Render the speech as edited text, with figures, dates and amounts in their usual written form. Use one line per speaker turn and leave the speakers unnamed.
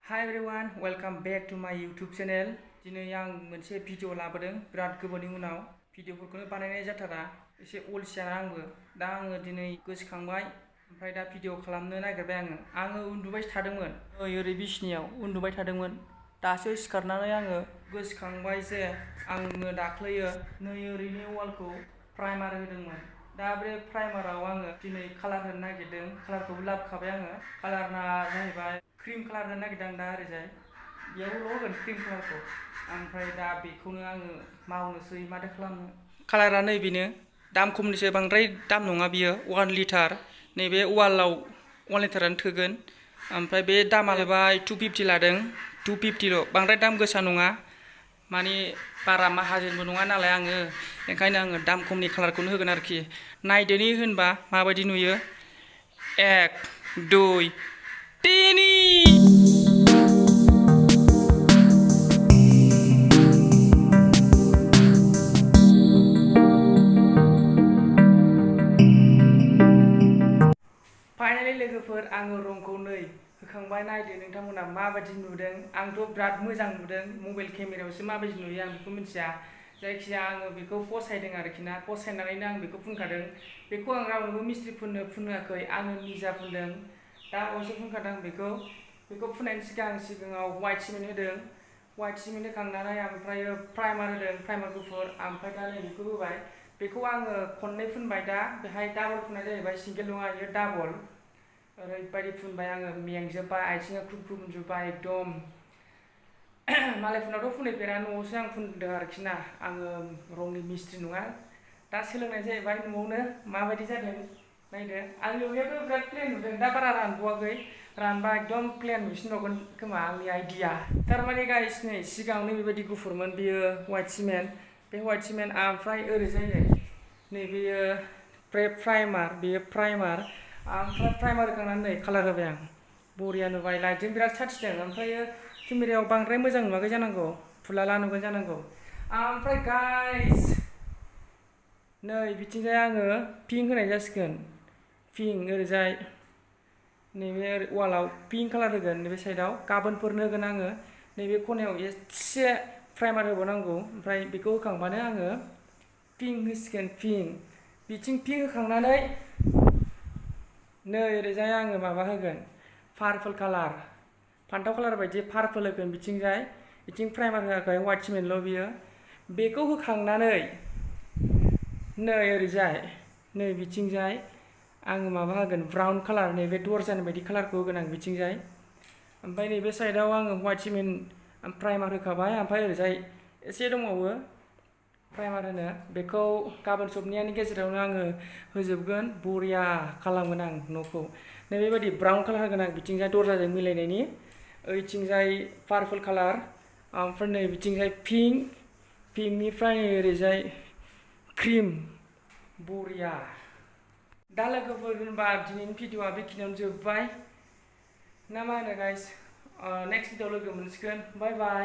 Hi everyone, welcome back to my YouTube channel. दिनै आं मोनसे भिडिअ लाबोदों बिराद गोबावनि उनाव भिडिअफोरखौनो बानायनाय जाथारा एसे अलसिया आंबो दा आङो दिनै गोसोखांबाय ओमफ्राय दा भिडिअ खालामनो नागिरबाय आङो उन्दुबाय थादोंमोन ओरै बिसिनियाव उन्दुबाय थादोंमोन दासो सिखारनानै आङो गोसोखांबाय जे आङो दाख्लैयो नै ओरैनि वालखौ प्राइमार होदोंमोन दा बे प्राइमाराव आङो दिनै कालार होनो नागिरदों कालारखौबो लाबोखाबाय आङो कालारना जाहैबाय क्रीम कालार होनो नागिरदों दा ओरैजाय बेयावल' होगोन क्रीम कालारखौ ओमफ्राय दा बेखौनो आङो मावनोसै माथो खालामनो कालारा नैबेनो दाम खमनिसो बांद्राय दाम नङा बियो 1 लिटार नैबे वालाव 1 लिटारानो थोगोन ओमफ्राय बे दामा जाबाय 250 लादों 250ल' बांद्राय दाम गोसा नङा माने बारा माहाजोनबो नङा नालाय आङो ओंखायनो आङो दाम खमनि कालारखौनो होगोन आरोखि नायदोनि होनबा माबायदि नुयो 1 2 3 फाइनालि लोगोफोर आङो रंखौ नै होखांबाय नायदो नोंथांमोना माबायदि नुदों आंथ' बिराद मोजां नुदों मबाइल केमेरायावसो माबायदि नुयो आं बेखौ मिथिया जायखिया आङो बेखौ फसायदों आरोखि ना फसायनानैनो आं बेखौ फुनखादों बेखौ आं रावनोबो मिस्ट्रिफोरनो फुनाखै आङो निजा फुनदों दा बावैसो फुनखादों बेखौ फुननायनि सिगाङाव व्हाइट सिमेन्ट होदों व्हाइट सिमेन्ट होखांनानै ओमफ्राय प्राइमार होदों प्राइमार गुफुर ओमफ्राय दा नै बेखौ होबाय बेखौ आङो खननै फुनबाय दा बेहाय डाबल फुननाय जाहैबाय सिंगेल नङा बेयो डाबल ओरैबायदि फुनबाय आङो मेंजोब्बाय आथिङा ख्रुब ख्रुब मोनजोब्बाय एकदम मालायफोरनावथ' फुनहैफेरा न'आवसो आं फुनदों आरोखि ना आङो रंनि मिस्ट्रि नङा दा सोलोंनाय जाहैबाय न'आवनो माबायदि जादों नायदो आं नुनायावथ' बिराद प्लेन नुदों दा बारा रानबावाखै रानबा एकदम प्लेन नुसिनबावगोन खोमा आंनि आइडिया थारमाने गाइस नै सिगाङावनो बेबायदि गुफुरमोन बियो व्हाइट सिमेन्ट बे व्हाइट सिमेन्ट ओमफ्राय ओरैजाय नै बेयो प्राइमार बेयो प्राइमार ओमफ्राय प्राइमार होखांनानै नै कालार होबाय आं बरिया नुबाय लाइटजों बिराद साथिदों ओमफ्राय केमेरायाव बांद्राय मोजां नुवाखै जानांगौ फुलाला नुगोन जानांगौ ओमफ्राय गाइस नै बिथिंजाय आङो पिंक होनाय जासिगोन पिंक ओरैजाय नैबे वालाव पिंक कालार होगोन नैबे साइडआव गाबोनफोरनो होगोन आङो नैबे खनायाव एसे प्राइमार होबावनांगौ ओमफ्राय बेखौ होखांबानो आङो पिंक होसिगोन पिंक बिथिं पिंक होखांनानै नै ओरैजाय आङो माबा होगोन पार्पल कालार फान्थाव कालार बायदि पार्पल होगोन बिथिंजाय बिथिं प्राइमार होआखै व्हाइट सिमेन्टल' बियो बेखौ होखांनानै नै ओरैजाय नै बिथिंजाय आङो माबा होगोन ब्राउन कालार नैबे दर्जानि बायदि कालारखौ होगोन आं बिथिंजाय ओमफ्राय नैबे साइडआव आङो व्हाइट सिमेन्ट प्राइमार होखाबाय ओमफ्राय ओरैजाय एसे दंबावो प्राइमार होनो बेखौ गाबोन सबनियानि गेजेरावनो आङो होजोबगोन बरिया खालामगोन आं न'खौ नैबेबायदि ब्राउन कालार होगोन आं बिथिंजाय दर्जाजों मिलायनायनि ओइथिंजाय पार्पल कालार ओमफ्राय नै बिथिंजाय पिंकनिफ्राय ओरैजाय क्रिम बरिया दा लोगोफोर होनबा दिनैनि भिडिअआ बेखिनियावनो जोब्बाय ना मा होनो गाइस नेक्स्ट भिडिअआव लोगो मोनसिगोन बाय बाय